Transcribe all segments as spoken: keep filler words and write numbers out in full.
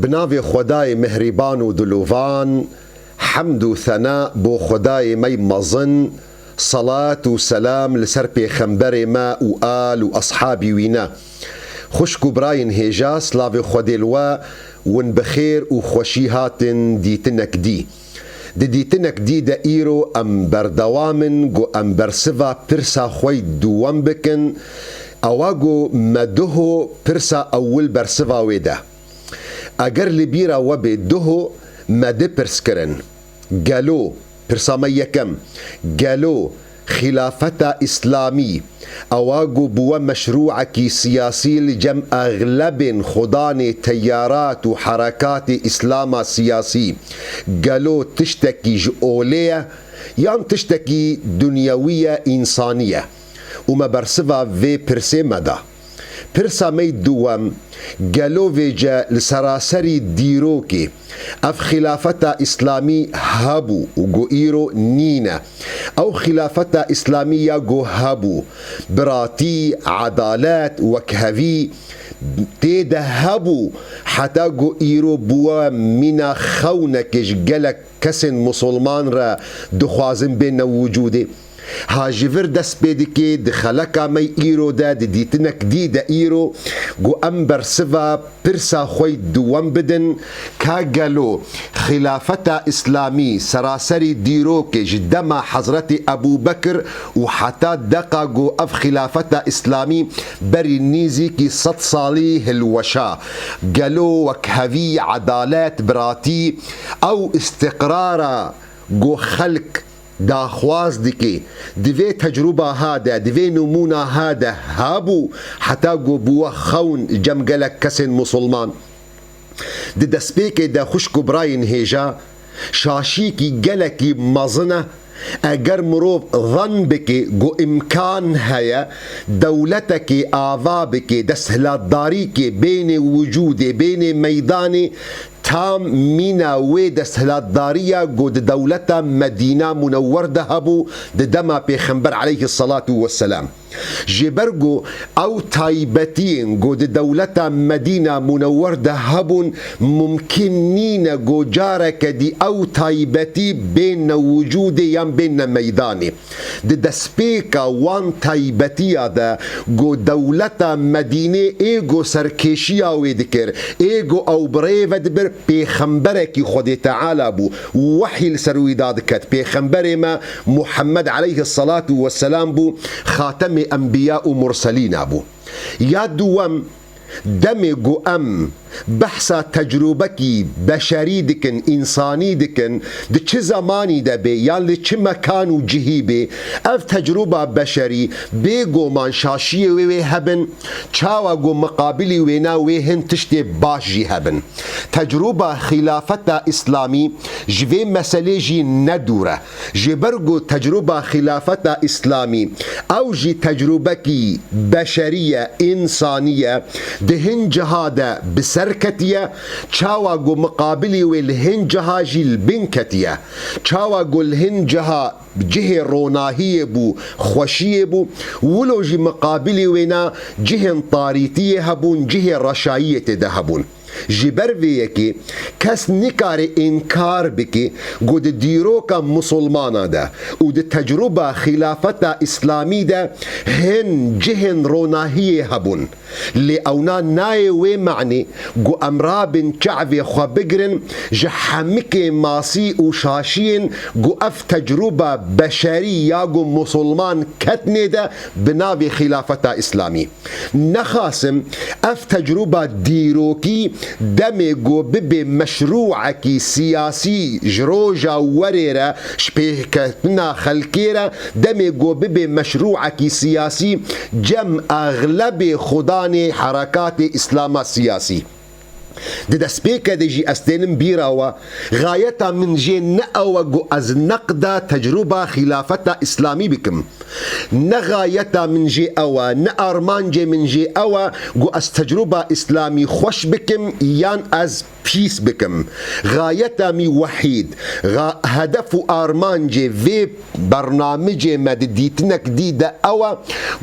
Bi navê Xwedayê mihrîban û dilovan, hemd û thena bo Xwedayê me yê mezin, selat û selam li ser pêxemberê me û al û eshabî wî ne. Xwişk û birayên hêja, silavê Xwedê li we, win bi xêr û xweşî hatin dîtinek dî. Di dîtinek dî de îro em berdewam in ku em bersiva pirsa xwe yê duwem bikin, ewa ku me duho pirsa ewil bersiva wê de. Eger li bîra we bê duho me di pirs kirin. Gelo, pirsa me yekem, gelo xîlafeta îslamî, ewa ku bûwe meşrûekî siyasî li cem exlebên xudanê teyarat û herekatê îslama siyasî, gelo tiştekî ji olê ye yan tiştekî dunyewî ye, însanî ye? Û me bersiva vê pirsê me da. Pirsa me yê duwem, gelo vêce li seraserî dîrokê ev xîlafeta îslamî hebû û ku îro nîne? Ew xîlafeta îslamî ya ku hebû, biratî, edalet, wekhevî tê de hebû, heta ku îro bûwe mîna xewnekê ji gelek kesên musulman re dixwazin bêne wicûdê. Ha ji vir dest pê dike, di xeleka me yê îro de, di dîtinek dî de îro, ku em bersiva pirsa xwe yê duwem bidin, ka gelo xîlafeta îslamî seraserî dîrokê ji dema Hezretî Ebû Bekir û heta deqa ku ev xîlafeta îslamî berî nîzîkî sed salî hilweşa, gelo wekhevî, edalet, biratî, ew îstiqrara ku xelk daxwaz dike, di vê tecrûba ha de, di vê nimûna ha de hebû, heta ku bûwe xewn cem gelek kesên musulman? Di destpêkê de, xwişk û birayên hêja, şaşiyekî gelekî mezin e. Eger mirov zan bike ku îmkan heye dewletekê ava bike, desthilatdarîkê bênê wicûdê, bênê meydanê, tam mîna wê desthilatdariya ku di dewleta Medîna Munewwer de hebû, di dema Pêxember aleyhisselatu vesselam. Ji ber ku ew taybetiyên ku di dewleta Medîna Munewwer de hebûn, mumkin nîne ku careke dî ew taybetî bêne wicûdê yan bêne meydanê. Di destpêka wan taybetiya de ku dewleta Medînê ê ku serkêşiya wê dikir, ê ku ew bi rê ve dibir, pêxemberekî Xwedê Teala bû, wehî li ser wî dadiket, pêxemberê me Muhammed aleyhisselatu vesselam bû, xatemê enbiya û murselîna bû. Ya duwem, demê ku em behsa tecrûbekî beşerî dikin, însanî dikin, di çi zemanî de bê yan li çi mekan û cihî bê, ev tecrûba beşerî bêgoman şaşiyê wê wê hebin, çawa ku miqabilî wêna wê hin tiştê baş jî hebin. Tecrûba xîlafeta îslamî ji vê meselê jî ne dûr e. Ji ber ku tecrûba xîlafeta îslamî ew jî tecrûbekî beşerî ye, însanî ye, di hin ciha de bi ser ketiye, çawa ku miqabilî wê li hin ciha jî li bin ketiye, çawa ku li hin ciha cihê ronahiyê bû, xweşiyê bû, wilo jî miqabilî wêna cihên tarîtiyê hebûn, cihê reşayiyê tê de hebûn. Ji ber vê yekê kes nikare înkar bike ku di dîroka musulmana de û di tecrûba xîlafeta îslamî de hin cihên ronahiyê hebûn. Lê ewna nayê wê manê ku em rabin çavê xwe bigirin ji hemikê masî û şaşiyên ku ev tecrûba beşerî ya ku musulman ketnê de bi navê xîlafeta îslamî. Nexasim ev tecrûba dîrokî demê ku bibê meşrûekî siyasî ji roja werê re ji pêketina xelkê re, demê ku bibê meşrûekî siyasî cem exlebê xudanê herekatê îslama siyasî. Di destpêke de jî ez tênim bîra we, xayeta min jê ne ew e ku ez neqda tecrûba xîlafeta îslamî bikim. Ne xayeta min jê ew e, ne armancê min jê ew e ku ez tecrûba îslamî xweş bikim yan ez pîs bikim. Xayeta mî wehîd, xa-, hedef û armancê vê bernamicê me di dîtinek dî de ew e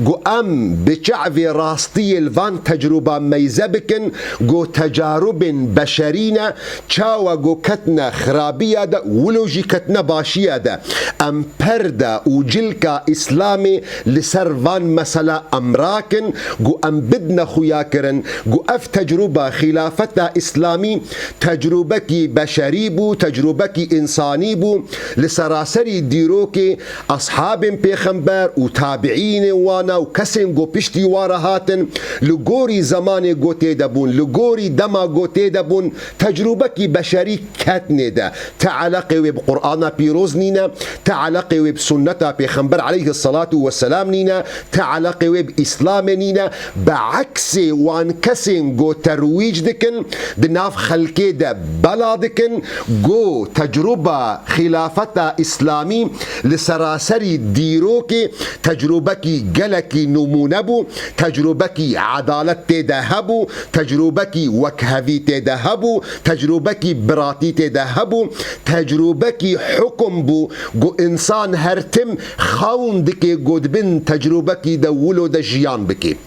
ku em bi çavê rastiyê li van tecrûba meyze bikin, ku tecarubên beşerî ne, çawa ku ketine xirabiya de, wilo jî ketine başiya de. Em perde û cilka Îslamê li ser van mesela em rakin, ku em bidne xuyakirin, ku ev tecrûba xîlafeta Îslamî tecrûbekî beşerî bû, tecrûbekî însanî bû, li seraserî dîrokê eshabên pêxember û tabiînên wana û kesên ku piştî wa re hatin, li gorî zemanê ku tê de bûn, li gorî dema ku tê de bûn, tecrûbekî beşerî ketnê de. Ti eleqê wê bi Qur'ana pîroz nîne, ti eleqê wê bi sunneta Pêxember aleyhisselatu vesselam nîne, ti eleqê wê bi Îslamê nîne. Bi eksê wan kesên ku terwîc dikin, di nav xelkê de bela dikin, ku tecrûba xîlafeta Îslamî li seraserî dîrokê tecrûbekî gelekî nimûne bû, tecrûbekî edalet tê de hebû, tecrûbekî wekhevî tê de hebû, tecrûbekî biratî tê de hebû, tecrûbekî hukum bû ku însan her tim xewn dike ku di bin tecrûbekî de wilo de jiyan bike.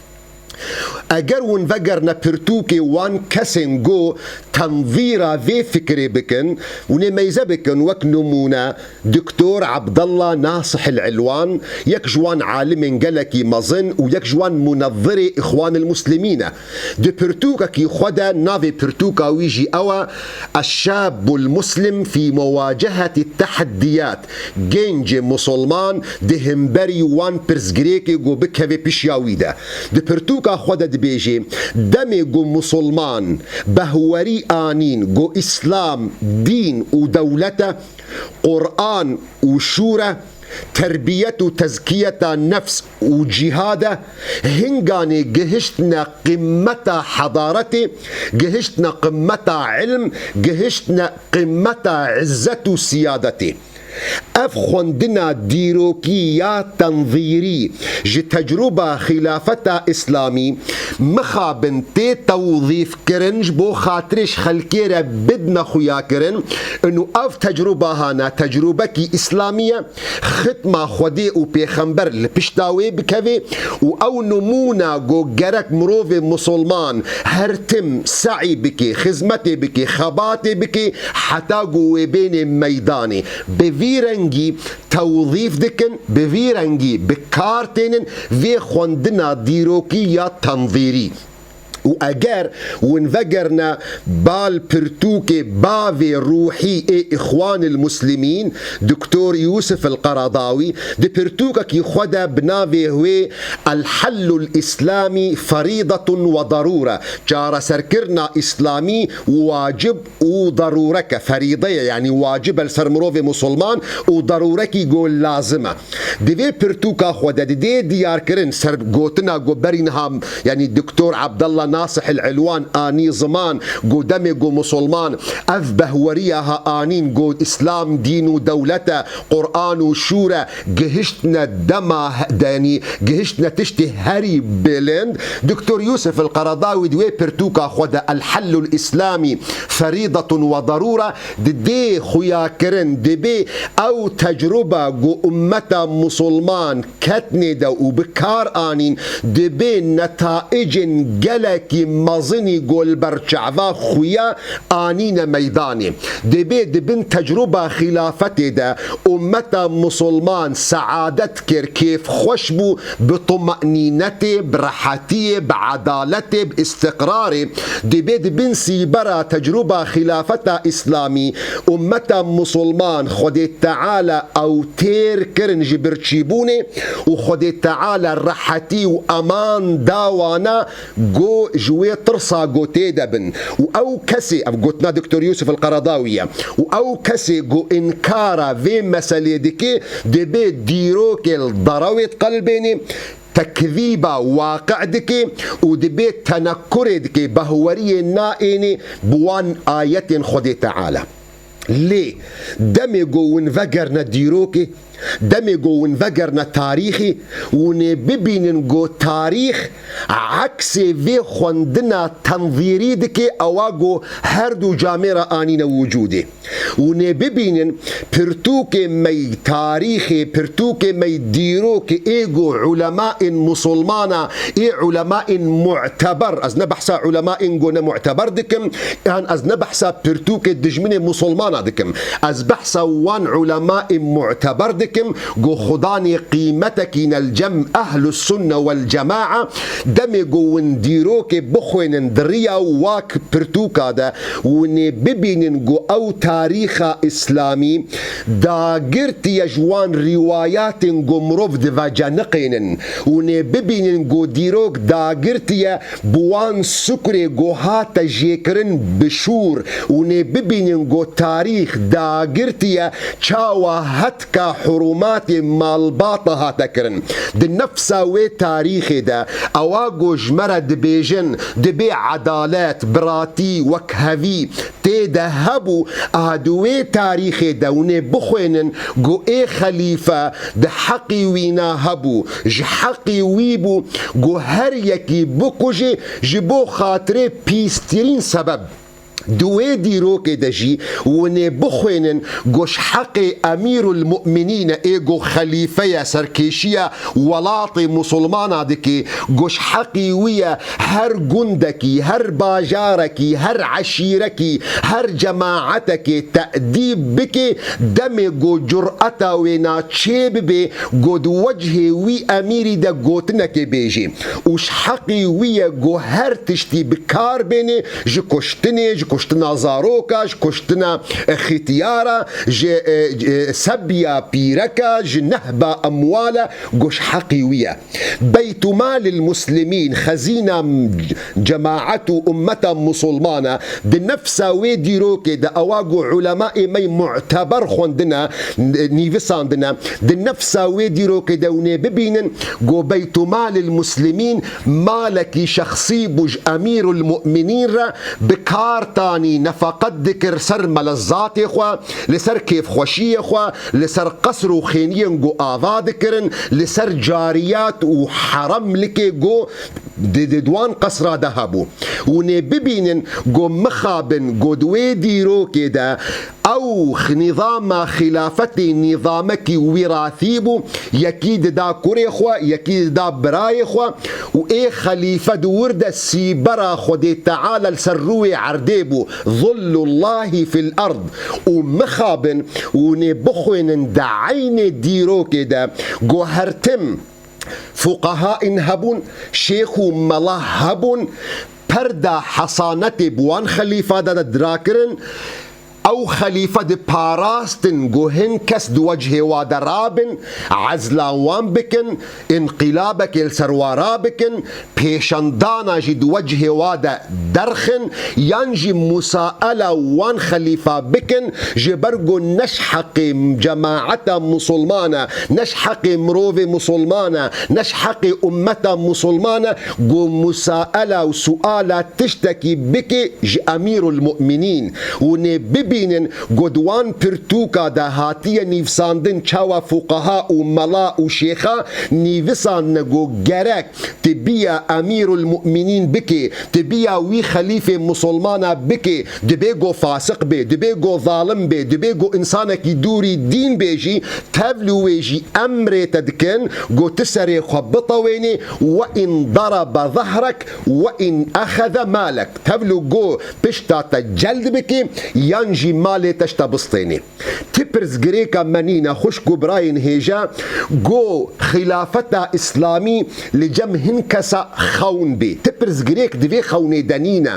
Eger hûn vegerine pirtûkê wan kesên ku tenvîra vê fikirê bikin, hûn ê meyze bikin, wek nimûne, Doktor Abdallah Nasih El-Ilwan, yek ji wan alimên gelekî mezin û yek ji wan munezirê Îxwanil Muslimîn e. Di pirtûkekî xwe de, navê pirtûka wî jî ew e, Eşşabul Muslim fî Mewaceheti Teheddiyat, Gencê Musulman di hemberî wan pirsgirêkê ku bikeve pişiya wî de. Di pirtûka xwe de dibêje, demê ku Musulman behwerî anîn ku Îslam dîn û dewlet e, Quran û şûr e, terbiyet û tezkiyeta nefs û cîhad e, hinganê gihiştine qîmeta hedaretê, gihiştine qîmeta ilm, gihiştine qîmeta izzet û siyadetê. Ev xwendina dîrokî ya tenzîrî ji tecrûba xîlafeta Îslamî mixabin tê tewzîfkirin ji bo xatirê ji xelkê re bidine xuyakirin. Û ev tecrûba hana tecrûbekî Îslamî ye, xitma Xwedê û Pêxember li pişta wê bikeve û ew nimûna ku gerek mirovê Musulman her tim se'î bike, xizmetê bike, xebatê bike, heta ku wê bênê meydanê. Bi vî rengî tewzîf dikin, bi vî rengî bi kar tênin vê xwendina dîrokî ya tenzîrî. Û eger hûn vegerine bal pirtûkê bavê ruhî ê Îxwanil Muslimîn, Doktor Yusuf El Qaradawî, di pirtûkekî xwe de bi navê wê El Hellul Îslamî Ferîdetun ve Darûre, çareserkirina Îslamî wacib û darûrek e, ferîde ye, yanî wacib e li ser mirovê musulman û darûrekî ku lazim e. Di vê pirtûka xwe de didê diyarkirin ser gotina ku berî niha, yanî Doktor Abdallah Nasih El Ilwan anî ziman ku demê ku musulman ev behweriya ha anîn ku Îslam dîn û dewlet e, Quran û şûr e, gihiştine dema he-, de, yanî gihiştine tiştê herî bilind. Doktor Yusuf El Qaradawî di wê pirtûka xwe de El Hellul Îslamî Ferîdetun ve Darûre didê xuyakirin, dibê ew tecrûba ku ummeta musulman ketnê de û bi kar anîn, dibê netaicên gelekî mezinî ku li ber çava xuya anîne meydanê. Dibê di bin tecrûba xîlafetê de ummeta musulman seadet kir, kêfxweş bû, bi tumenînetê, bi rehetiyê, bi edaletê, bi îstiqrarê. Dibê di bin sîbera tecrûba xîlafeta Îslamî ummeta musulman Xwedê Teala ew têr kirin ji birçîbûnê û Xwedê Teala rehetî û eman da wana ku ji wê tirsa ku tê de bin. Û ew kesê, ev gotina Doktor Yusuf El Qaradawî ye, û ew kesê ku înkara vê meselê dike, dibê dîrokê li derewê diqelbênê, tekzîba waqi dike û dibê tenekkurê dike, behweriyê naênê bi wan ayetên Xwedê Teala. Lê demê ku hûn vegerine dîrokê, Demê ku hûn vegerine tarîxê, hûn ê bibînin ku tarîx eksê vê xwendina tenzîrî dike, ewa ku her du camê re anîne wicûdê. Hûn ê bibînin pirtûkê me yî tarîxê, pirtûkê me yî dîrokê ê ku ulemayên musulmana, ê ulemayên mu'teber, ez ne behsa ulemayên ku ne mu'teber dikim, yan ez ne behsa pirtûkê dijminê musulmana dikim. Ez behsa wan ulemayê mu'teber dikim, ku xudanê qîmetekî ne li cem ehlus sunne wel cema'a, demê ku hûn dîrokê bixwênin di riya wak pirtûka de, hûn ê bibînin ku ew tarîxa îslamî dagirtiye ji wan rîwayatên ku mirov diveceniqênin. Hûn ê bibînin ku dîrok dagirtiye bi wan sukrê ku hate jêkirin bi şûr. Hûn ê bibînin ku tarîx dagirtiye çawa hetka hurumatê malbata hate kirin. Di nefsa wê tarîxê de ewa ku ji me re dibêjin, dibê edalet, biratî, wekhevî tê de hebû, a di wê tarîxê de hûn ê bixwênin ku ê xelîfe di heqî wîna hebû, ji heqî wî bû ku her yekî bikujê ji bo xatirê pîstirîn sebeb. Di wê dîrokê de jî hûn ê bixwênin ku ji heqê Emîrul Mu'minîn e, ê ku xelîfe ye, serkêşiya welatê musulmana dike, ku ji heqî wî ye her gundekî, her bajarekî, her eşîrekî, her cemaetekê te'dîb bike, demê ku cur'eta wêna çê bibe, ku di wechê wî emîrî de gotinekê bêjê. Û ji heqî wî ye ku her tiştî bi kar bêne, ji kuştinê, ji kuştina zaroka, ji kuştina, e, xîtiyara, ji, e, e, sebiya pîreka, ji nehba emwala, ku ji heqî wî ye. Beytûmalil Muslimîn, xezîna cemaet û ummeta musulmana, di nefsa wê dîrokê de ewa ku ulemayê me yî mu'teber xwendine, nîvisandine, di nefsa wê dîrokê de hûn ê bibînin ku Beytûmalil Muslimîn malekî şexsî bû ji Emîrul Mu'minîn re, bi kar tanî, nefaqet dikir ser melezatê xwe, li ser kêfxweşiyê xwe, li ser qesr û xêniyên ku ava dikirin, li ser cariyat û heremlikê ku di, di, di wan qesra de hebû. Hûn ê bibînin ku mixabin ku di wê dîrokê de ew nîzama xîlafetê nîzamekî wîrasî bû, yekî dida kurê xwe, yekî dida birayê xwe û ê xelîfe di wir de sîbera Xwedê Teala li ser rûyê erdê bû. Zillullahî fil erd. Û mixabin û hûn ê bixwênin di eynê dîrokê de ku her tim fuqahaîn hebûn, şêx û mela hebûn, perda hesanetê bi wan xelîfa de dirakirin. Ew xelîfe diparastin ku hin kes di wechê wa de rabin, ezla wan bikin, înqilabekê li ser wa rabikin, pêşandana jî di wechê wa de derxin, yan jî musaela wan xelîfa bikin, ji ber ku ne ji heqê cemaeta musulman e, ne ji heqê mirovê musulman e, ne ji heqê ummeta musulman e, ku musaela û suala tiştekî bike ji Emîrul Mu'minîn. Hûn ê bibînin ku di wan pirtûka de hatiye nîvsandin çawa fuqaha û mela û şêxa nîvisandine ku gerek tibiya Emîrul Mu'minîn bike, tibiya wî xelîfê musulmana bike, dibê ku fasiq bê, dibê ku zalim bê, dibê ku însanekî dûrî dîn bê jî, tevlû wê jî emrê te dikin ku tu serê xwe bitewênî, we in daraba zahrek, we in exeze malek. Tevlû ku pişta te celd bike, yan jî malê te ji te bistênê. Ti pirsgirêka me nîne, xwişk û birayên hêja, ku xîlafeta îslamî li cem hin kesa xewn bê. Ti pirsgirêk di vê xewnê de nîne.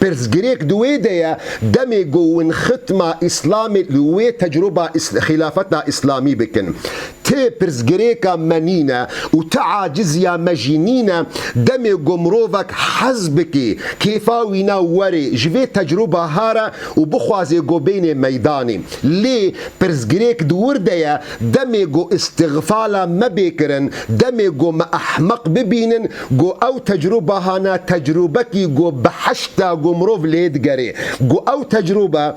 Pirsgirêk di wê de ye, demê ku hûn xitma îslamê li wê tecrûba îs-, xîlafeta îslamî bikin. Ti pirsgirêka me nîne û ti aciziya me jî nîne, demê ku mirovek hez bike, kêfa wîna were, ji vê tecrûba hare û bixwaze ku bêne meydanê. Lê pirsgirêk di wir de ye, demê ku îstixfala me bê kirin, demê ku me ehmeq bibînin, ku ew tecrûba hana tecrûbekî ku behişta ku mirov lê digere, ku ew tecrûbe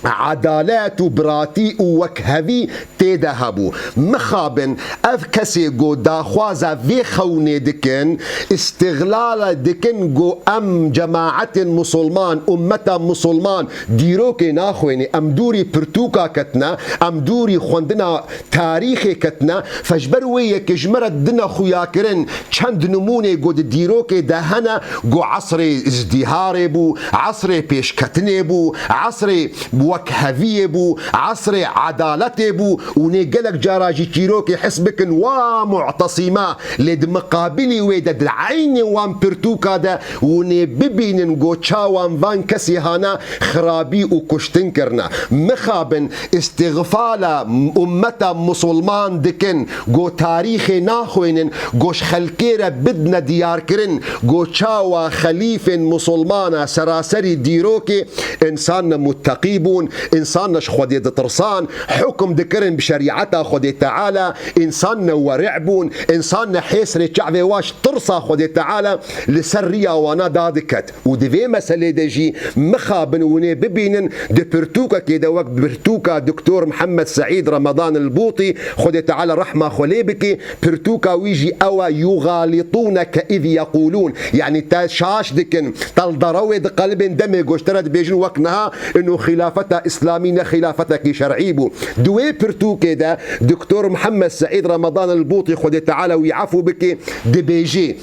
edalet û biratî û wekhevî tê de hebû. Mixabin ev kesê ku daxwaza vê xewnê dikin, îstixlala dikin ku em cemaetên musulman, ummeta musulman dîrokê naxwêne, em dûrî pirtûka ketine, em dûrî xwendina tarîxê ketine, fe ji ber wê yekê ji me re dine xuyakirin çend nimûnê ku di dîrokê de hene, ku esrê îzdîharê bû, esrê pêşketinê bû, esrê wekheviyê bû, esrê edaletê bû û nê gelek cara jî çîrokê his bikin wa Mu'tesîma, lê di miqabilî wê de di eynê wan pirtûka de û nê bibînin ku çawan van kesî hana xirabî û kuştin kirine. Mixabin îstixfala ummeta musulman dikin, ku tarîxê naxwênin, ku ji xelkê re bidine diyarkirin, ku çawa xelîfên musulmana seraserî dîrokê însan ne muttaqî bûn, însan ne ji Xwedê ditirsan, hukum dikirin bi şerîeta Xwedê Teala, însan ne werî bûn, însan ne hêsrê çavê wa ji tirsa Xwedê Teala li ser riya wana dadiket. Û di vê meselê de jî mixabin û nê bibînin di pirtûkekê de wek pirtûka Doktor Mihemed Seîd Remadan el-Bûtî, Xwedê Teala rehma xwe lê bike, pirtûka wî jî ew e, "Yuxalitûneke iz yeqûlûn", yanî te şaş dikin, te li derewê diqelibên demê goştere dibêjin wek niha ino xilafeta îslamî ne xilafetekî şer'î bû. Di wê pirtûkê de Doktor Mihemed Seîd Remadan el-Bûtî, Xwedê Teala wî efû bike, dibêjê,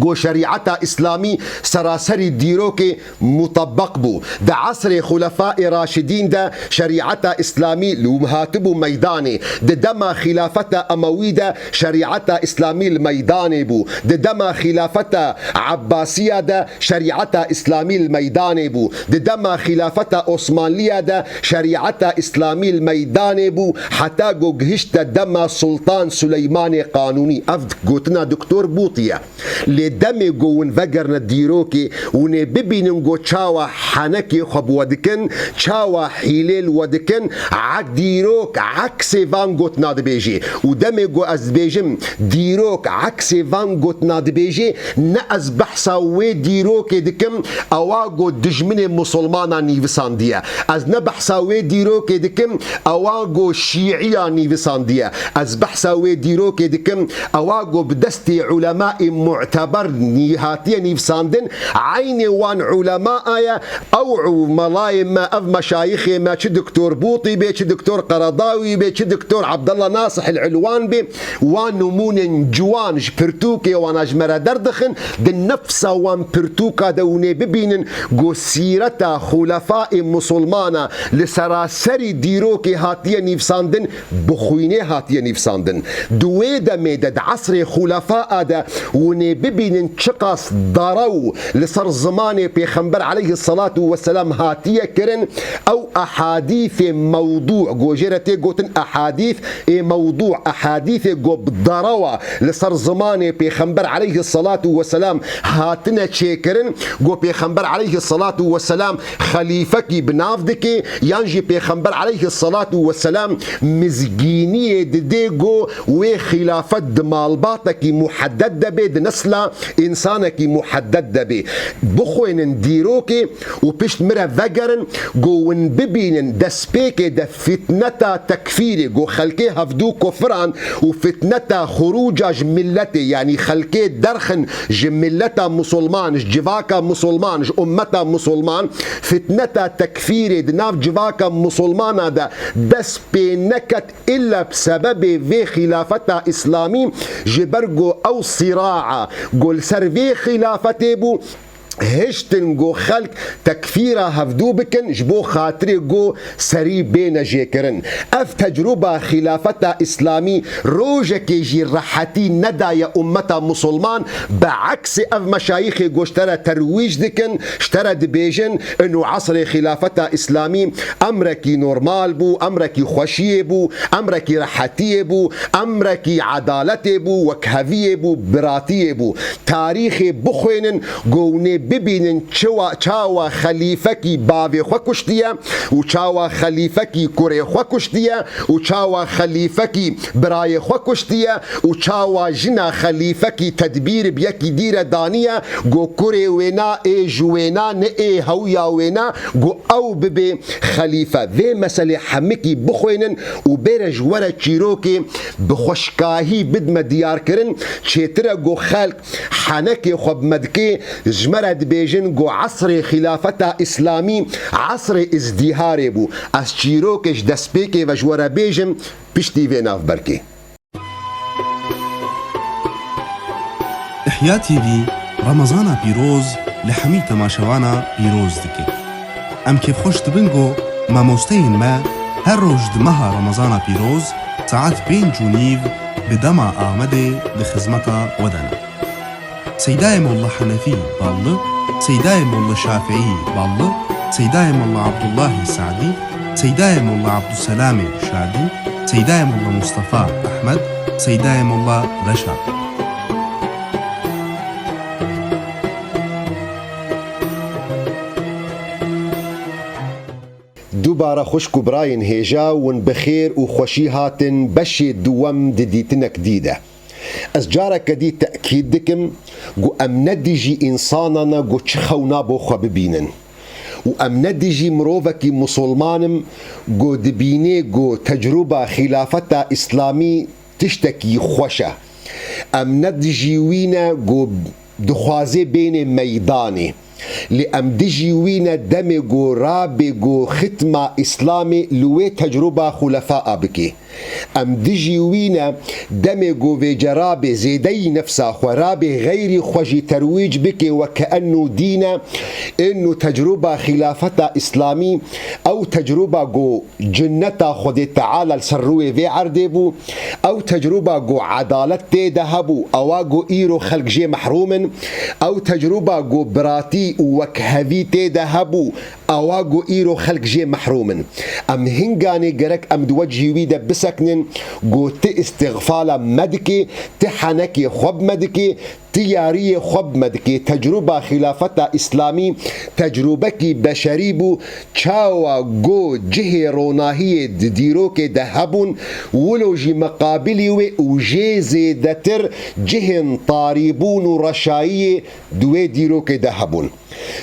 ku şerîeta îslamî seraserî dîrokê mutebeq bû. Di esrê Xulefayê Raşidîn de şerîeta îslamî li hatibû meydanê. Di dema xilafeta Emewî de şerîeta îslamî li meydanê bû. Di dema xilafeta Ebbasiya de şerîeta îslamî li meydanê bû. Di dema xilafeta Osmanliya de şerîeta îslamî li meydanê bû, heta ku gihişte dema Sultan Suleymanê Qanûnî. Ev gotina Doktor Bûtî ye. Lê demê ku hûn vegerine dîrokê, hûn ê bibînin ku çawa henekê xwe bi we dikin, çawa hîlê li we dikin, ek dîrok, eksê van gotina dibêjê. Û demê ku ez dibêjim dîrok, eksê van gotina dibêjê, ne ez behsa wê dîrokê dikim, ewa ku dijminê musulmana nîvisandiye. Ez ne behsa wê dîrokê dikim, ewa ku şîiya nîvisandiye. Ez behsa wê dîrokê dikim, ewa ku bi destê ulemayê mu'teber nî-, hatiye nîvsandin, eynê wan ulema ye, ew u-, melayê me, ev meşayixê me, çi Doktor Bûtî bê, çi Doktor Qeredawî bê, çi Doktor Abdullah Nasih el-Ilwan bê, wan nimûnên ciwan ji pirtûkê wana ji me re derdixin, di nefsa wan pirtûka de hûn ê bibînin ku sîreta xulefayê musulmana li seraserî dîrokê hatiye nîvsandin, bi xwînê hatiye nîvsandin. Di wê demê de, di esrê xulefaa de hûn ê bibînin çiqas derew li ser zimanê Pêxember aleyhisselatu vesselam hatiye kirin, ew ehadîfê mewdû, ku jê re tê gotin ehadîf ê mewdû, ehadîfê ku bi derewa li ser zimanê Pêxember aleyhisselatu vesselam hatine çêkirin, ku Pêxember aleyhisselatu vesselam xelîfekî bi nav dike, yan jî Pêxember aleyhisselatu vesselam mizgîniyê didê ku wê xilafet di malbatekî muhedded de bê, di nesla însanekî muhedded de bê. Bixwînin dîrokê û pişt min re vegerin ku hûn bibînin destpêkê de fitneta tekfîrê, ku xelkê hevdû kufiran û fitneta xuruca ji milletê, yanî xelkê derxin ji milleta musulman, ji civaka musulman, ji ummeta musulman, fitneta tekfîrê di nav civaka musulmana de dest pê neket, illa bi sebebê vê xilafeta îslamî, ji ber ku ew sîraa ku li ser vê xilafetê bû, hiştin ku xelk tekfîra hevdû bikin, ji bo xatirê ku serî bêne jêkirin. Ev tecrûba xilafeta îslamî rojekê jî rehetî nedaye ummeta musulman, bi eksê ev meşayîxê ku ji te re terwîj dikin, ji te re dibêjin, ino esrê xilafeta îslamî emrekî normal bû, emrekî xweşiyê bû, emrekî rehetiyê bû, emrekî edaletê bû, wekheviyê bû, biratiyê bû. Tarîxê bixwînin ku hûn ê bibînin çiwa, çawa xelîfekî bavê xwe kuştiye û çawa xelîfekî kurê xwe kuştiye û çawa xelîfekî birayê xwe kuştiye û çawa jina xelîfekî tedbîr bi yekî dî re daniye, go kurê wêna ê ji wêna ne ê hewya wêna, go ew bibe xelîfe. Vê meselê hemikî bixwênin û bêre ji we re çîrokê bi xweşkahî bidme diyarkirin, çêtir e go xelk henekê xwe bi me dike, ji me re dibêjin go esrê xîlafeta îslamî esrê îzdîharê bû. Ez çîrokê ji destpêkê ve ji we re bêjim, piştî vê navberkê. Ihya T V Remezana pîroz li hemî temaşevana pîroz dike. Em kêfxweş dibin ku mamosteyên me her roj di meha Remezana pîroz saet pênc û nîv bi dema Amedê di xizmeta we de ne. Seydayê Molla Henefî Ballı, Seydayê Molla Şafiî Ballı, Seydayê Molla Abdullahî Sadî, Seydayê Molla Abdulselamê Şadî, Seydayê Molla Mustafa Ehmed, Seydayê Molla Reşa. Dubare xwişk û birayên hêja, win bi xêr û xweşî hatin beşê duwem di dîtinek dî de. Ez careke dî tekîd dikim ku em ne dijî însanan e ku çi xewna bo xwe bibînin û em ne dijî mirovekî misilman im ku dibînê ku tecrûba xîlafeta îslamî tiştekî xweş e. Em ne dijî wî ne ku dixwazê bênê meydanê. Lê em dijî wî ne demê ku rabê ku xitma Îslamê li wê tecrûba xulefaa bike. Em dijî wî ne demê ku vêce rabê zêdeyî nefsa xwe, rabê xeyrî xwe jî terwîc bike weke enû dîn e, enû tecrûba xîlafeta Îslamî, ew tecrûba ku Cinneta Xwedê Teala li ser rûyê vê erdê bû. Ew tecrûba ku edalet tê de hebû, ewa ku îro xelk jê mehrûm in. Ew tecrûba ku biratî û wekhevî tê de hebû, ewa ku îro xelk jê mehrûm in. Em hinganê gerek em di wecihî wî de bisekinin ku ti îstixfala me dikê, ti henekê xwe bi me dikê, Ti yariyê xwe bi me dikê, tecrûba xîlafeta Îslamî tecrûbekî beşerî bû, çawa ku cihê ronahiyê di dîrokê de hebûn, wilo jî miqabilî wê û jê zêdetir cihên tarîbûn û reşayiyê di wê dîrokê de hebûn.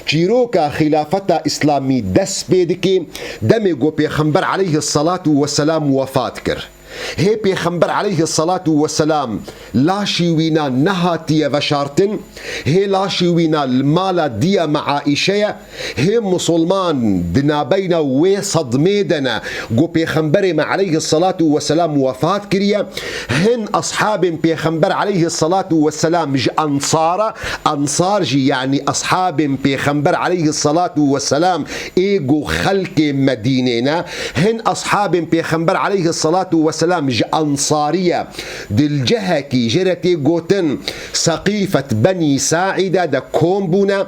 Çîroka xîlafeta Îslamî dest pê dike, demê ku Pêxember aleyhisselatu vesselam wefat kir. Hê Pêxember aleyhisselatu vesselam laşî wîna nehatiye veşartin, hê laşî wîna li mala diya me Aîşe ye, hê musulman di nabeyna wê sedmê de ne ku Pêxemberê me aleyhisselatu vesselam wefat kiriye, hin ashabên Pêxember aleyhisselatu vesselam ji Ensara, Ensar jî, yanî ashabên Pêxember aleyhisselatu vesselam ê ku xelkê Medînê ne, hin ashabên Pêxember aleyhisselatu vesselam ji Ensariye di cihekî jê re tê gotin Seqîfet Benî Saîde de kom bûne,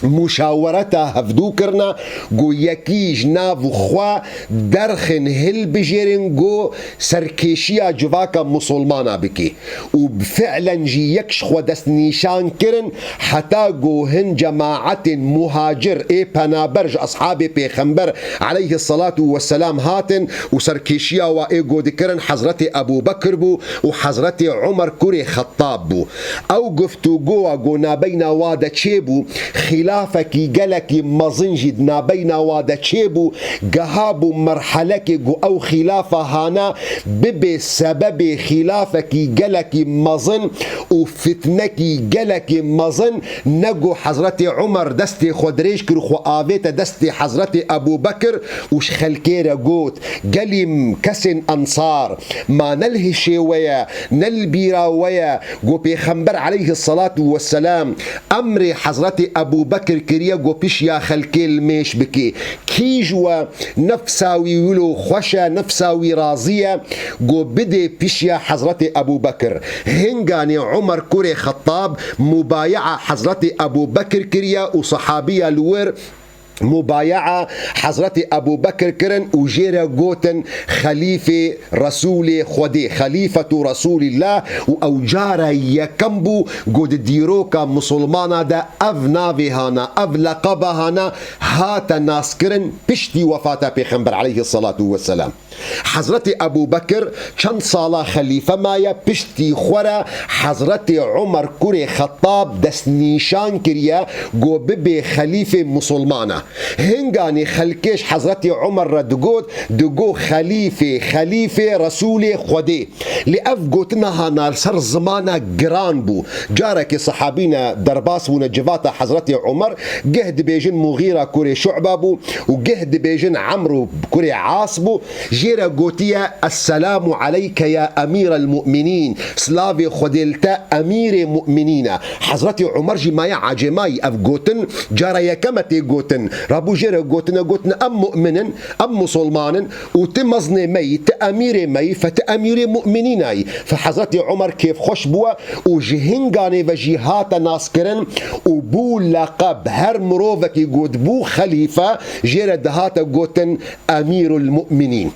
muşawereta hevdû kirine, ku yekî ji nav xwe derxin hilbijêrin ku serkêşiya civaka musulmana bike. Û fi'len jî yek ji xwe destnîşan kirin, heta ku hin cemaetên muhacir ê penaber ji ashabê Pêxember aleyhisselatu vesselam hatin û serkêşiya wa ê ku dikirin Hezretê Ebû Bekir bû û Hezretê Umer kurê Xettab bû. Ew guftûgoya ku nabeyna wa de çêbû, xîlafekî gelekî mezin jî di nabeyna wa de çêbû, gehabû merhelekê ku ew xîlafa hana bibe sebebê xîlafekî gelekî mezin û fitnekî gelekî mezin, ne ku Hezretê Umer destê xwe dirêj kir û xwe avête destê Hezretê Ebû Bekir û ji xelkê re got, Gelî kesên Ensar, ma ne li hişê we ye, ne li bîra we ye, ku Pêxember aleyhisselatu vesselam emrê Hezretê Ebû Bekir kiriye ku pişiya xelkê li mêş bike. Kî ji we nefsa wî wilo xweş e, nefsa wî razî ye, ku bidê pişiya Hezretê Ebû Bekir. Hinganê Umer kurê Xettab mubaye'a Hezretê Ebû Bekir kiriye û sehabiya li wir mubaye'a Hezretî Ebû Bekir kirin û jê re gotin Xelîfê Resûlê Xwedê, Xelîfetu Resûlillah, û ew cara yekem bû ku di dîroka misilmana de ev navê hana, ev leqeba hana hate naskirin piştî wefata Pêxember aleyhisselatu vesselam. Hezretî Ebû Bekir çend sala xelîfe maye, piştî xwe re Hezretî Umer kurê Xettab destnîşan kiriye ku bibê xelîfê misilmana. Hinganê xelkê ji Hezretî Umer re digot, digot, "Xelîfê, xelîfê Resûlê Xwedê." Lê ev gotina hana li ser zimana giran bû. Carekê sehabîne derbas bûne civata Hezretî Umer, geh dibêjin Muxîra kurê Şu'ba bû û geh dibêjin Emr û kurê As bû. Jê re gotiye, "Esselamu aleyke ya emîrel mu'minîn." Silavê Xwedê li te, emîrê mu'minîn e. Hezretî Umer jî maye acêmayî ev gotin, cara yekeme tê gotin. Rabû jê re gotine, gotine, "Em mu'min in, em musulman in û ti mezinê me yî, ti emîrê me yî, fe ti emîrê mu'minîn ayî." Fe Hezretî Umer kêfxweş bûwe û ji hinganê ve jî hate naskirin û bû leqeb, her mirovekî ku dibû xelîfe, jê re dihate gotin Emîrul Mu'minîn.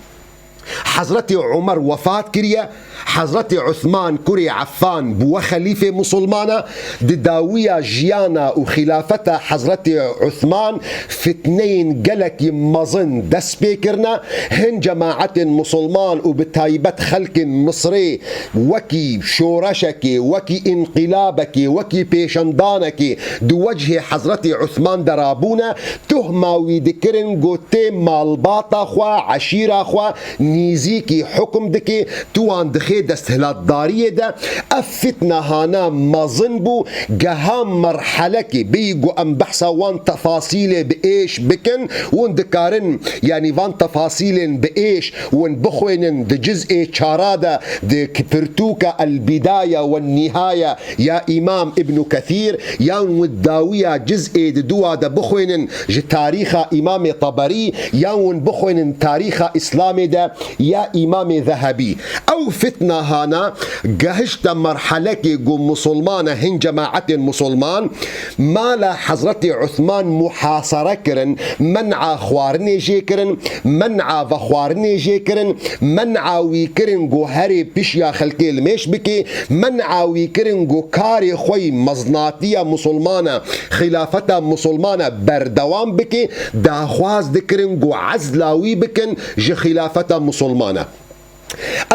Hezretî Umer wefat kiriye, Hezretî Usman kurê Affan bûwe xelîfê misilmana. Di dawiya jiyana û xîlafeta Hezretî Usman fitneyên gelekî mezin dest pê kirine. Hin cemaetên misilman û bi taybet xelkên Misrê wekî şoreşekê, wekî înqilabekê, wekî pêşendanekê di wechê Hezretî Usman de rabûne. Tuhma wî dikirin ku tê malbata xwe, eşîra xwe nîzîkî hukum dike, tu wan dixê desthilatdariyê de. Ev fitne hana mezin bû, geha merhelekê bêyî ku em behsa wan tefasîlê bi êş bikin, hûn dikarin, yanî van tefasîlên bi êş hûn bixwînin di ciz'ê çara de, di pirtûka El Bidaya ve Nihaya ya Îmam Îbnû Kesîr, yan win dawiya ciz'ê di dûa de bixwînin ji tarîxa Îmamê Teberî, yan win bixwînin tarîxa Îslamê de ya Îmamê Zehebî. Ew fitna hana gehişte merhelekê ku musulmana hin cemaetên musulman mala Hezretî Usman muhasere kirin, men'a xwarinê jê kirin, men'a vexwarinê jê kirin, men'a wî kirin ku herê pişiya xelkê limêş bike, men'a wî kirin ku karê xwe yî meznatiya musulmana, xîlafeta musulmana berdewam bike, daxwaz dikirin ku ezla wî bikin ji xîlafeta musulmana.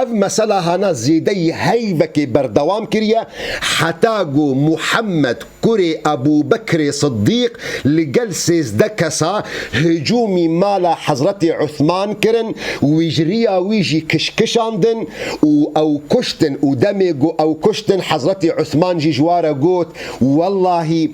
Ev mesela hana zêdeyî heyvekê berdewam kiriye, heta ku Muhammed kurê Ebû Bekrê Siddîq li gel sêzdeh kesa hicûmî mala Hezretî Usman kirin, wî ji riya wî jî kişkişandin û ew kuştin û demê ku ew kuştin Hezretî Usman jî ji wa re got, "Wellahî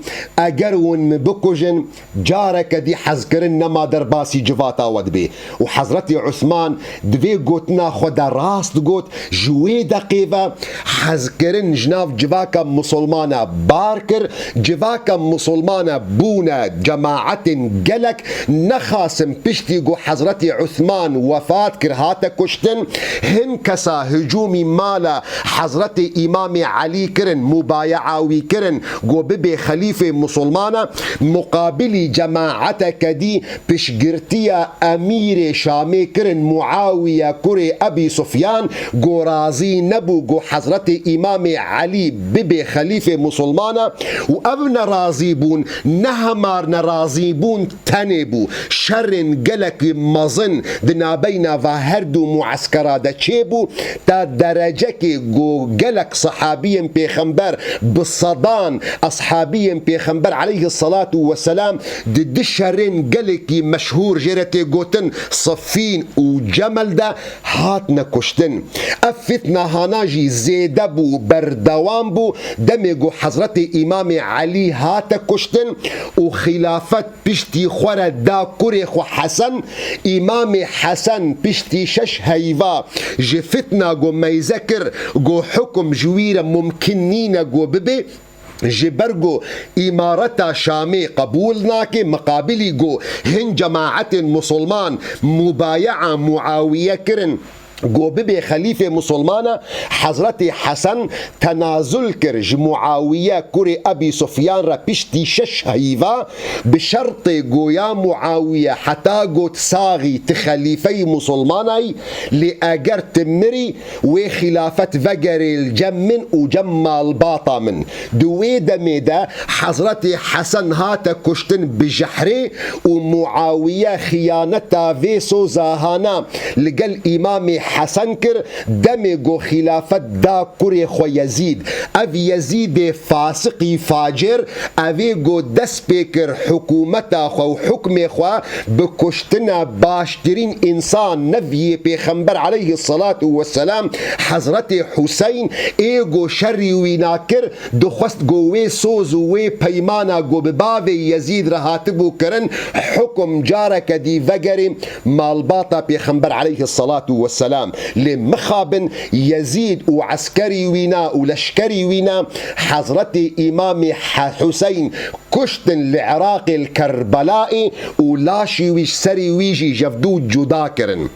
eger hûn min bikujin, careke dî hezkirin nema derbasî civata we dibê." Û Hezretî Usman di vê gotina xwe de rast got, ji wê deqê ve hezkirin ji nav civaka musulmana bar kir, civaka musulmana bûne cemaetên gelek, nexasim piştî ku Hezretî Usman wefat kir hate kuştin, hin kesa hicûmî mala Hezretê Îmamê Elî kirin, mubaye'a wî kirin ku bibe xelîfê musulmana, muqabilî cemaeteke dî piştgirtiya emîrê Şamê kirin, Muawiye kurê Ebî Sufyan, ku razî nebû ku Hezretê Îmamê Elî bibe xelîfê musulmana û ev nerazîbûn ne hemar nerazîbûn tenê bû. Şerên gelekî mezin di nabeyna va her du mueskera de çêbû, ta derecekê ku gelek sehabiyên pêxember bi sedan eshabiyên pêxember aleyhisselatu vesselam di du şerên gelekî meşhûr jê re tê gotin Siffîn û Cemel de hatine kuştin. Ev fitna hana jî zêde bû, berdewam bû, demê ku Hezretê Îmamê Elî hate kuştin û xîlafet piştî xwe re da kurê xwe Hesen. Îmamê Hesen piştî şeş heyva ji fitna ku meyze kir, ku hukum ji wî re mumkin nîne ku bibe, ji ber ku îmareta Şamê qebûl nake, miqabilî ku hin cemaetên musulman mubaye'a Muawiye kirin, Go bibe xelîfê musulmana, Hezretê Hesen tenazul kir ji Muawiye kurê Ebî Sufyan re piştî şeş heyva, bi şertê go ya Muawiye heta go tu saxî tu xelîfeyî musulmanayî, lê eger tu mirî wê xîlafet vegerê li cem min û cem malbata min. Di wê demê de Hezretê Hesen hate kuştin bi jehrê û Muawiye xiyaneta vê soza hana li gel Îmamê Hesen kir, demê go xîlafet da kurê xwe Yezîd. Ev Yezîdê fasiqî facir, evê go dest pê kir hikûmeta xwe û hukmê xwe bi kuştina baştirîn însan, neviyê Pêxember aleyhisselatu vesselam, Hezretê Huseyn, ê go şerî wîna kir, dixwest go wê soz û wê peymana go bi bavê Yezîd re hatibû kirin, hukum careke dî vegerê malbata Pêxember aleyhisselatu vesselam. Lê mixabin Yezîd û eskerî wîna û leşkerî wîna Hezretê Îmamê He-, Huseyn kuştin li Iraqê li Kerbelaê û laşî wî ji serî wî jî jevdû cuda kirin.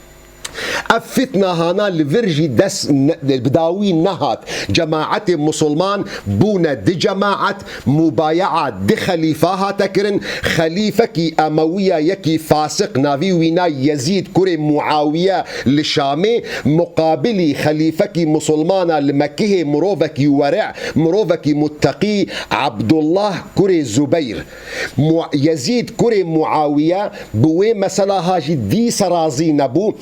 Ev fitna hana li vir jî dest ne-, bi dawî nehat. Cemaetê musulman bûne di cemaet, mubayaa di xelîfa hate kirin. Xelîfekî Emewiya yekî fasiq navî wîna Yezîd kurê Muawiye li Şamê, muqabilî xelîfekî musulmana li Mekihê mirovekî were, mirovekî mutteqî Abdullah kurê Zubeyr. Mu-, Yezîd kurê Muawiye bi wê mesela ha jî dîsa razî nebû,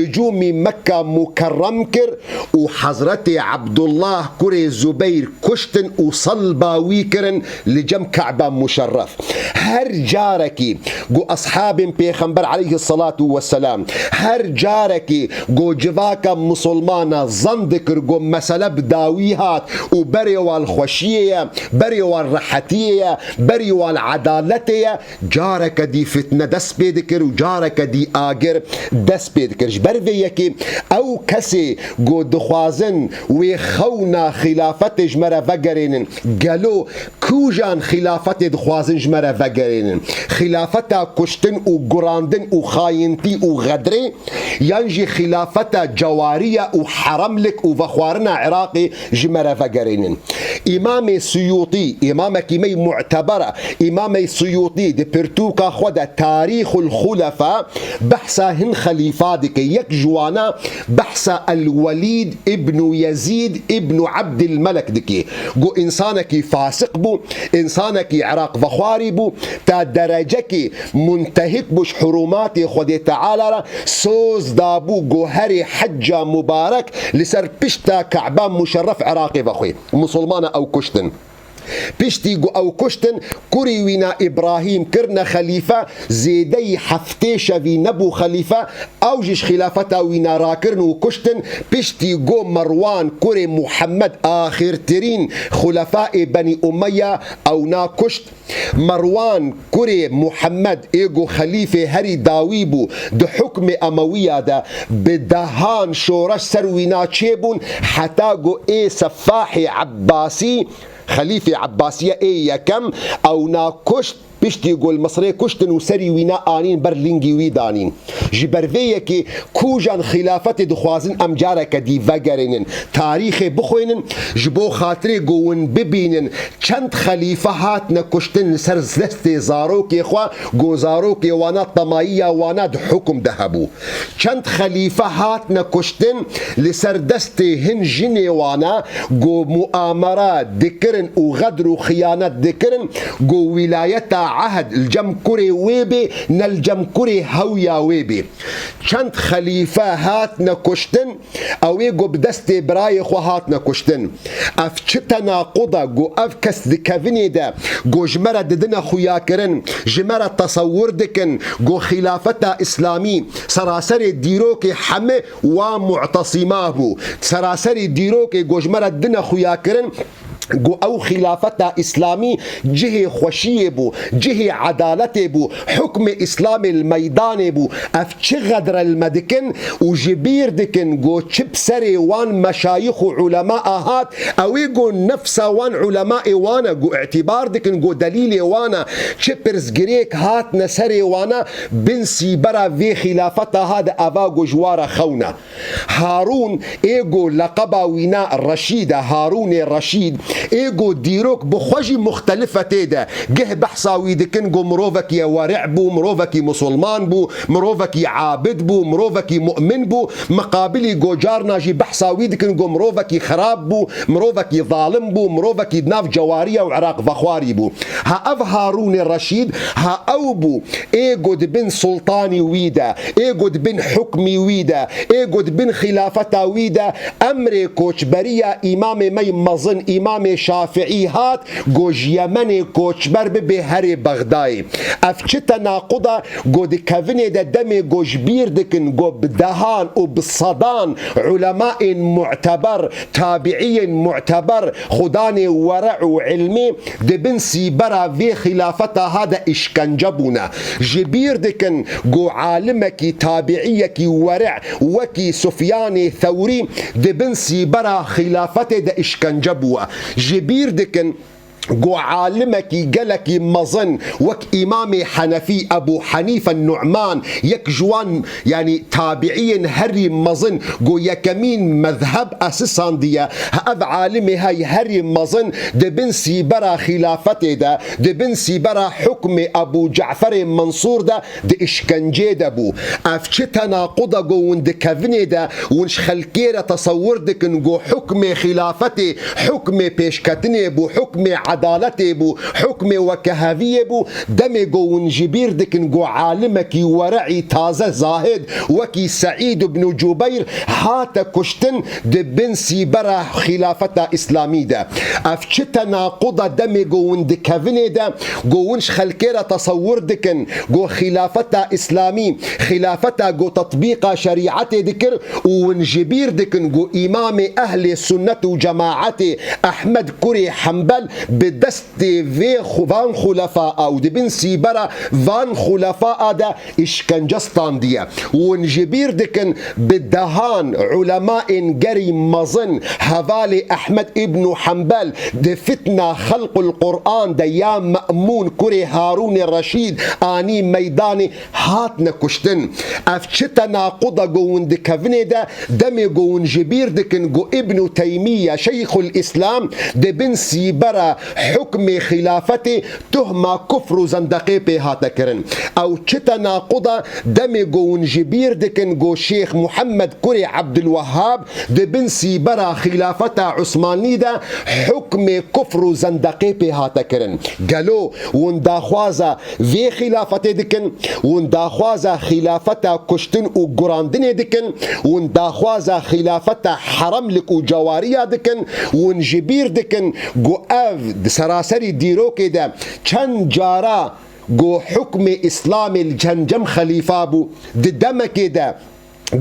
hicûmî Mekka Mukerrem kir û Hezretê Abdullah kurê Zubeyr kuştin û selba wî kirin li cem Ka'ba Muşerref. Her carekî ku eshabên Pêxember aleyhisselatu vesselam, her carekî ku civaka musulmana zan dikir ku mesele bi dawî hat û berê wan xweşiyê ye, berê wan rehetiyê ye, berê wan edaletê ye, careke dî fitne dest pê dikir û careke dî agir dest pê dikir. Ji ber vê yekê ew kesê ku dixwazin wê xewna xîlafetê ji me re vegerênin, gelo kûjan xîlafetê dixwazin ji me re vegerênin? Xîlafeta kuştin û gurandin û xayintî û xedrê, yan jî xîlafeta cewariya û heremlik û vexwarina Iraqê ji me re vegerênin? Îmamê Suyûtî, îmamekî me yî mu'teber e, Îmamê Suyûtî di pirtûka xwe de Tarîxul Xulefa behsa hin xelîfa dike. Yek ji wana behsa El-Welîd îbnû Yezîd îbnû Ebdilmelek dike. Got, însanekî fasiq bû, însanekî Iraq vexwarî bû, ta derecekî muntehik bû ji hurumatê Xwedê Teala re, soz dabû, got, herê hecca mubarek li ser pişta Ka'ba Muşerref Iraqê vexwê. Musulmana ew kuştin. Piştî ku ew kuştin, kurî wîna Îbrahîm kirine xelîfe, zêdeyî heftê şevî nebû xelîfe, ew jî ji xîlafeta wîna rakirin û kuştin. Piştî ku Merwan kurê Muhammed, axirtirîn xulefaê Benî Umeya, ewna kuşt. Merwan kurê Muhammed ê ku xelîfê herî dawî bû di hukmê Emewiya de, bi dehan şoreş ser wîna çêbûn, heta ku ê Sefahê Ebbasî, xelîfê Ebbasiye ê yekem, ewna kuşt, piştî ku li Misirê kuştin û serî wîna anîn ber lingî wî danîn. Ji ber vê yekê kûjan xîlafetê dixwazin em careke dî vegerênin, tarîxê bixwînin, ji bo xatirê ku hûn bibînin çend xelîfe hatine kuştin li ser destê zarokê xwe, ku zarokê wana temayiya wana di hukum de hebû. Çend xelîfe hatine kuştin li ser destê hin jinê wana, ku muamera dikirin û xedr û xiyanet dikirin, ku wîlayeta ehd li cem kurê wê bê, ne li cem kurê hewya wê bê. Çend xelîfe hatine kuştin, ew ê ku bi destê birayê xwe hatine kuştin. Ev çi tenaqud e ku ev kes di kevinê de ku ji me re didine xuyakirin, ji me re tesewwur dikin ku xîlafeta Îslamî seraserê dîrokê heme wa mu'tesîma bû. Seraserê dîrokê ku ji me re didine xuyakirin, Go ew xîlafeta îslamî cihê xweşiyê bû, cihê edaletê bû, hukmê îslamê li meydanê bû. Ev çi xedre li me dikin û ji bîr dikin go çi bi serê wan meşayix û ulema a hat, ew ê go nefsa wan ulemaê wan e, go îtîbar dikin go delîlê wan e, çi pirsgirêk hatine serê wan e, bin sîbera vê xîlafeta ha de eva go ji wa re xewne. Harûn ê go leqeba wî ne Reşîd e, Harûnê Reşîd, ê go dîrok bi xwe jî muxtelif e tê de. Geh behsa wî dikin go mirovekî were' bû, mirovekî musulman bû, mirovekî abid bû, mirovekî mu'min bû. Miqabilî go carna jî behsa wî dikin go mirovekî xirab bû, mirovekî zalim bû, mirovekî di nav cewariya û Iraq vexwarî bû. Ha ev Harûnê Reşîd, ha ew bû, ê go di bin sultanî wî de, ê go di bin hukmî wî de, ê go di bin xîlafeta wî de, emrê koçberiya îmamê me yê mezin, îmamê Şafiî hat, go ji Yemenê koçber bibe herê Bexdayê. Ev çi tenaqud e, go di kevinê de demê go ji bîr dikin, go bi dehan û bi sedan ulemaên mu'teber, tabiiyên mu'teber, xudanê were' û ilmî, di bin sîbera vê xîlafeta ha de îşkence bûne. Ji bîr dikin go alimekî tabiiyekî were' wekî Sufyanê Thewrî di bin sîbera xîlafetê de îşkence bûye. Ji bîr dikin go alimekî gelekî mezin wek Îmamê Henefî, Ebû Henîfe Nu'man, yek ji wan, yanî tabiiyên herî mezin, go yekemîn mezheb esisandiye, ev alimê hey herî mezin di bin sîbera xîlafetê de, di bin sîbera hukmê Ebû Ce'ferê Mensûr de di îşkencê de bû. Ev çi tenaqud e go hûn di kevinê de, hûn ji xelkê re tesewir dikin go hukmê xîlafetê, hukmê pêşketinê bû, hukmê edaletê bû, hukmê wekeheviyê bû, demê go hûn ji bîr dikin go alimekî were'î taze zahid wekî Seîd ibn Cubeyr hate kuştin di bin sîbera xîlafeta îslamî de. Ev çi tenaqud e demê go hûn di kevinê de, go hûn ji xelkê re tesewir dikin, go xîlafeta îslamî, xîlafeta go tetbîqa şerîetê dikir û hûn ji bîr dikin go îmamê ehlê sunnet û cemaetê Ehmed kurê Hembel bi destê vê xu-, van xulefa a û di bin sîbera van xulefa a de îşkence standiye. Hûn ji bîr dikin bi dehan ulemaên gerî mezin hevalê Ehmed îbnû Hembel di fitna Xelqul Quran de ya Me'mûn kurê Harûnê Reşîd anî meydanê hatine kuştin. Ev çi tenaqud e go hûn di kevinê de, demê go hûn ji bîr dikin go Îbnû Teymîye Şeyxul Îslam di bin sîbera hukmê xîlafetê tuhma kufr û zendeqê pê hate kirin. Ew çi tenaqud e demê go hûn ji bîr dikin go Şêx Muhammed kurê Ebdulwehhab di bin sîbera xîlafeta Usmanî de hukmê kufr û zendeqê pê hate kirin. Gelo hûn daxwaza vê xîlafetê dikin, hûn daxwaza xîlafeta kuştin û gurandinê dikin, hûn daxwaza xîlafeta heremlik û cewariya dikin, hûn ji bîr dikin ku ev di seraserî dîrokê de çend cara ku hukmê Îslamê li cem cem xelîfa bû, di demekê de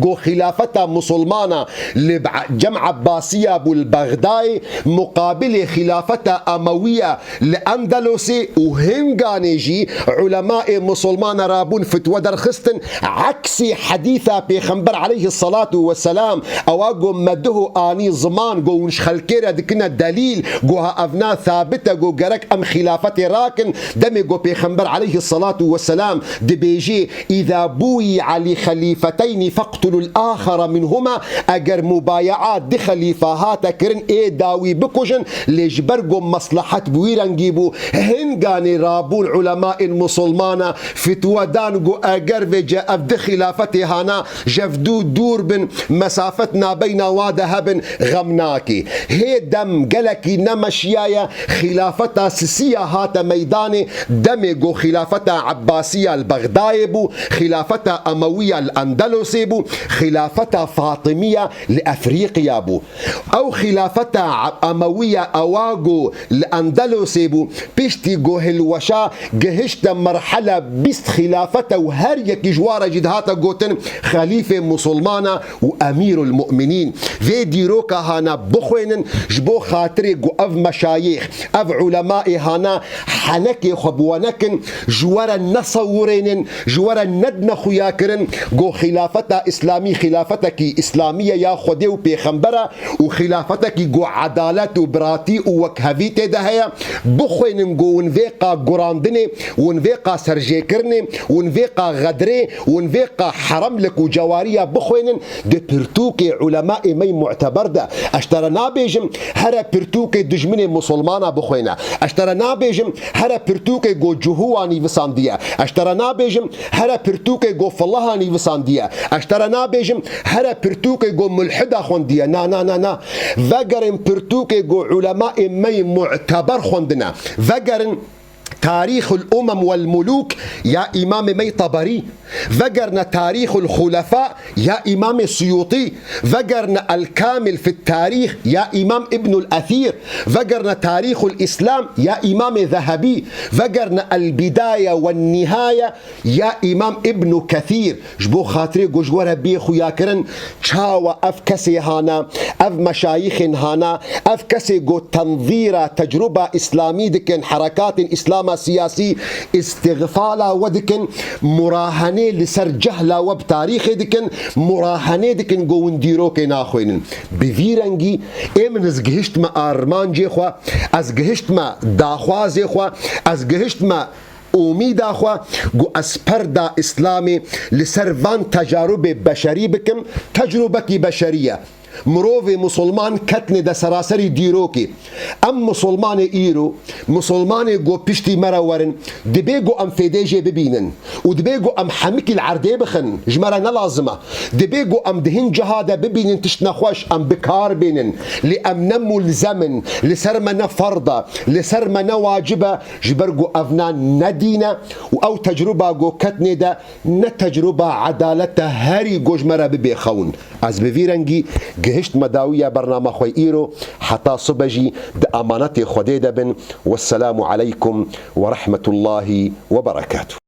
ku xîlafeta musulmana li cem Ebbasiya bû li Bexdayê, muqabilê xîlafeta Emewiya li Endelosê û hinganê jî ulemaê musulmana rabûn fitwe derxistin, eksê hedîsa Pêxember aleyhisselatu vesselam, ewa ku me duho anî ziman, ku hûn ji xelkê re dikine delîl, ku ha evna sabit e, ku gerek em xîlafetê rakin, demê ku Pêxember aleyhisselatu vesselam dibêjê, "Îza bûyî'a li xelîfeteynî feqtulul axere minhuma", eger mubayaa di xelîfa hate kirin, ê dawî bikujin, lê ji ber ku meslehet bi wî rengî bû, hinganê rabûn ulemaên musulmana fitwe dan ku eger vêce ev di xîlafetê hana, ji ev dû dûr bin, mesafet nabeyna wa de hebin, xem nake. Hê dem gelekî nemeşiyaye, xîlafeta sisiya hate meydanê, demê ku xîlafeta Ebbasiya li Bexdayê bû, xîlafeta Emewiya li Endelosê bû, Xilafeta Fatimiya li Efrîqiya bû. Ew xilafeta Emewiya ewa ku li Endelosê bû, piştî ku hilweşa, gihişte merhela bîst xilafete û her yekî ji wan re jî dihate gotin xelîfê musulmana û emîrul mu'minîn. Vê dîroka hana bixwênin, ji bo xatirê ku ev meşayîx, ev ulemaê hana henekê xwe bi we nekin, ji we re nesewirênin, ji we re nedine xuyakirin, ku xilafeta Îslamî xilafetekî Îslamî ye ya Xwedê û Pêxembera û xilafetekî ku edalet û biratî û wekhevî tê de heye. Bixwênin ku hûn vê qa gurandinê, hûn vê qa serjêkirinê, hûn vê qa xedrê, hûn vê qa heremlik û cewariya bixwênin, di pirtûkê ulemaê me yê mu'teber de. Ez ji te re nabêjim here pirtûkê dijminê musulmana bixwêne. Ez ji te re nabêjim here pirtûkê ku Cihûwa nîvisandiye. Ez ji te re nabêjim here pirtûkê ku Filaha nîvisandiye. Ez ji te re nabêjim here pirtûkê ku mulhida xwendiye. Na, na, na, na. Vegerin pirtûkê ku ulemaê me yê mu'teber xwendine. Vegerin Tarîxul Umem wel Mulûk ya Îmamê me yê Teberî. Vegerine Tarîxul Xulefa ya Îmamê Suyûtî. Vegerine El Kamil fit Tarîx ya Îmam Îbnul Ethîr. Vegerine Tarîxul Îslam ya Îmamê Zehebî. Vegerine El Bidaye wen Nîhaye ya Îmam Îbnu Kethîr. Ji bo xatirê ku ji we re bê xuyakirin, çawa ev kesê hana, ev meşayîxên hana, ev kesê ku tenzîra tecruba îslamî dikin, herekatên îslama siyasî îstixfala we dikin, murahenê li ser cehla we bi tarîxê dikin, murahenê dikin ku hûn dîrokê naxwînin. Bi vî rengî ê min ez gihiştime armancê xwe, ez gihiştime daxwazê xwe, ez gihiştime Umîda xwe ku ez perda Îslamê li ser van tecarubê beşerî bikim, tecrubekî beşerî ye. Mirovê musulman ketine de seraserî dîrokê. Em musulmanê îro, musulmanê ku piştî me re werin, dibê ku em fêdê jê bibînin û dibê ku em hemikî li erdê bixin, ji me re ne lazim e. Dibê ku em di hin ciha de bibînin tişt nexweş, em bi kar bînin. Lê em ne mulzem in, li ser me ne ferd e, li ser me ne wacib e, ji ber ku evna ne dîn e û ew tecruba ku ketnê de ne tecruba edalet e, herî ku ji me re bibê xewn. Ez bi vî rengî gihiştime dawiya bernama xwe îro, heta sibe jî di emanetê Xwedê de bin. Wesselamu aleykum ve rahmetullahi ve berekatuh.